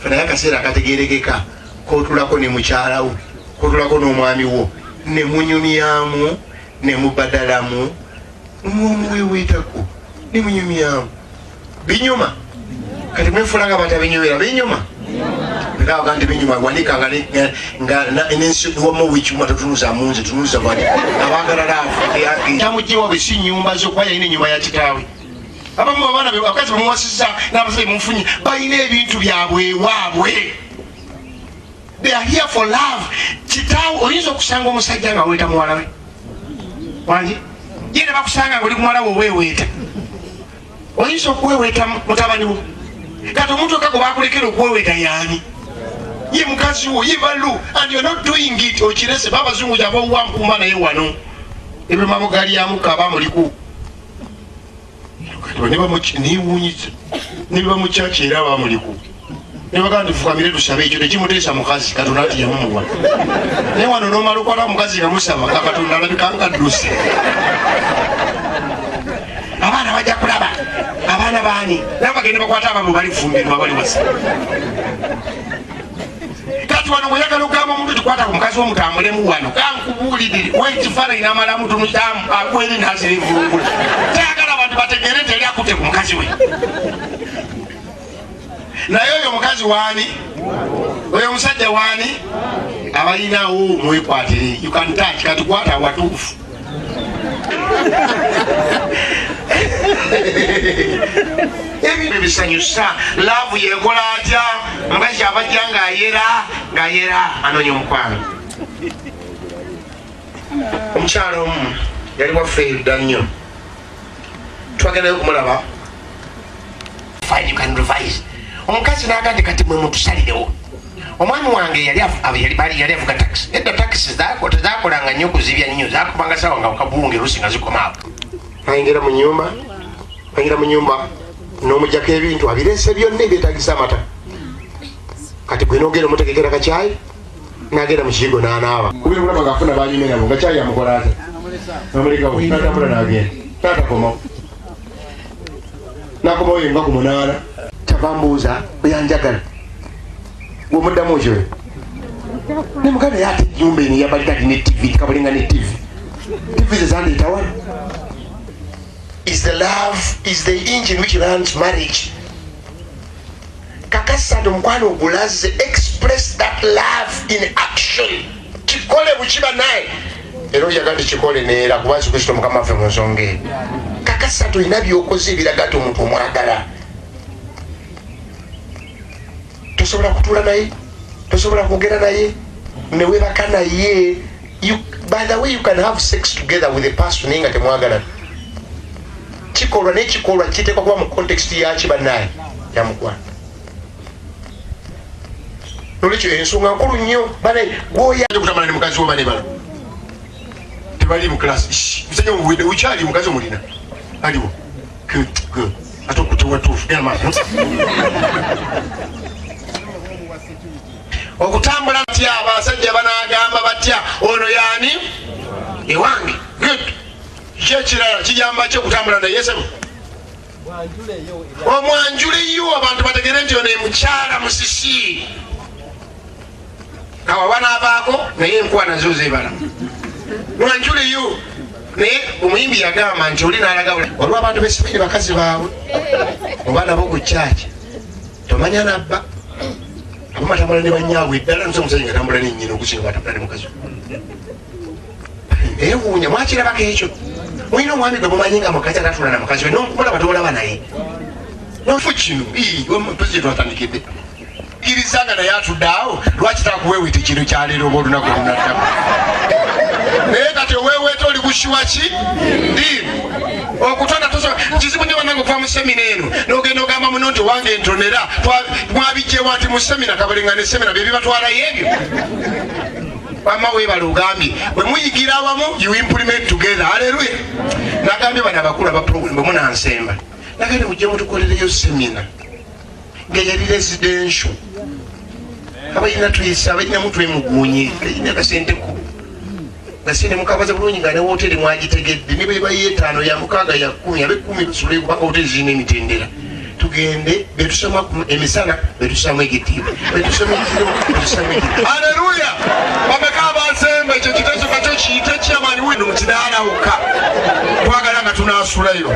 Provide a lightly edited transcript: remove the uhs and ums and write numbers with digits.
Naye akaseera akategerekeka kotulako ne mukyalawo, kotulako n'omwami wo, ne munyumyamu, ne mubadalamu, mwomuweweetako ne munyumyamu. Binyuma. Kati mwefula nga batabinyumira, binyuma. Ngawa nti binyuma wanika nga nensiwamu wikyuma totunuza munze tunuza bwani abagala laavu yange tamujiwa bwe si nyumba zo kuba yalina ennyumba ya kitaawe. Abamu abaana abakazi bamuwasizza n'abasajja mufunye balina ebintu byabwe ewaabwe. They are here for love. Kitaawe oyinza okusanga omusajja nga weeta muwala we wangi ye ne bakusanga nga oli muwala we oweeweeta, oyinza okuweeweeta mutabani wo. Kati omuntu okako bakulekera okuweeweeta yaani? Ye mukazi wo, ye balu, and you're not doing it. Okirese babazungu kyava nkumba naye wano ebimamo galyamuka abamuliku newunyisa nebiba mu kyaki era abamuliku nebagamba nti fukamire tusabe, ekyo tekimuteesa mukazi Katonda ati yamumuwa. Naye wano nomala okwata omukazi nga musaba nga Katonda alabika nga dduse. Abaana bajja kulaba abaana baani nabo bagende bakwata ababo balifumbirwa bali wasa. Kati wano bweyagala okugamba omuntu tikwata ku mukazi womutambulemu wano kankubuulirire wekifaananyi n'amalamu tunusamu akweri nasirivungula tayagala abantu bategeere nti yali akutte ku mukazi we. Naye oyo omukazi waani? Oyo omusajja waani? Abalinawo mwekwatire, you can touch. Kati kwata awatuufu. Ebintu ebisanyusa love yekola atya? Omukazi abajja ng'ayera ng'ayera anoonya omukwano. Omukyalo omu yali waffe dda nnyo, twagendayo okumulaba. Fine, you can revise. Omukazi n'agamba nti kati mwe mutusalirewo. Omwami wange yali avuga taxi. Edda taxi tezakolanga nnyo kuzibya nnyo, zakubanga sawa nga kabunge lusi nga zikoma awo. Ayingira mu nyumba, ayingira mu nyumba n'omujjako ebintu abireese byonna ebyetagisa amata. Kati gwe n'ogenda omutegekera kacyayi, n'agenda mu kiyigo n'anaaba. Kubira kulaba ng'afuna banyume nabo nga kyayi amukola atya? Amulekawo n'atambula n'agenda. Taatakomawo. N'akomawo ye nga ku 8. Kyava mbuuza oyanjagala. Gw'omuddamu okyo. Ne muganda ye ate ennyumba eno eyabalidadi ne TV, kabulenga ne TV. TV ze zandeeta wano. Is the love, is the engine which runs marriage. Kakasa nti omukwano ogulaze, express that love in action. Kikole bukiba naye. Era oyaga nti kikole neera kuba Yesu Kristo Mukama waffe mu nsonga eno. Kakasa nti olina by'okoze ebiraga nti omuntu omwagala. Tosobola kutuula naye, tosobola kwogera naye, ne weebaka naye. By the way, you can have sex together with a person naye nga temwagalana. Kikolwa n'ekikolwa kiteekwa kuba mu context yaki bannaye ya mukwano. Nolwekyo ensonga nkulu nnyo bane gwoya okutambula ne mukazi wo bane bano tebali mu class. Musajja muwedde ukyali mukazi omulina aliwo. Good, good. Ate okutewa tuufu genda maaso. Okutambula batya abasajja banaagamba batya ono yaani ewange. Good. Ki ekirala kiyamba ki okutambula naye sebo? Omwanjuleyo abantu bategere nti ono ye mukyala musisi. Awo banaavaako naye enkuba nazo zeebala. Mwanjuleyo. Naye omuyimbi yagamba nti oli n'alaga waliwo abantu besimanyi bakazi baabwe oba nabo ku kyaki tomanya nabba abamu atambula ne bannyaabwe eddala nso omusajja nga atambula ne nnyina okusinga batambula ne mukazi. Ewuunya mwakirabako ekyo. Mulina omwami gwe mumanyi nga mukazi atatula na mukazi we n'okumulaba tomulaba naye. Nofu kino mpozzi twatandikidde. Kkiriza nga naye atudde awo lwaki takuweeweeta ekiro kya leero oba olunaku olunaddako. Naye kati oweeweeta oli kushiwa ki? Ddiini. Okutonda tosobola. Kizibu nnyo bannange okuva mu semina eno n'ogenda ogamba muno nti wange ntonera mwabijjewa nti mu semina kabalinga ne semina bye bibatwalayo ebyo. Wamma weebale ogambye bwe muyigira awamu you implement together. Haleluya. Nagambye bano abakulu aba program bwe munansemba nagambye mujje mutukolereyo semina nga yali residential. Abalina tuyisa abalinamu twemugunye alina akasente ko nga sente mukabaza bulungi nga ne wooteri mwagitegedde ne bweba yeetaano ya 6 ya 10 ab'ekkumi basule kubanga wooteri zirina emitendera. Tugende betusoma emisana, betusamu ekitiibwa, betusoma ekiro, betusamu ekitiibwa. Aleluya! Bameka abansemba ekyo kiteeso kakyo kiyite kyamaani wino mu kidaala wokka twagala nga tunaasulayo.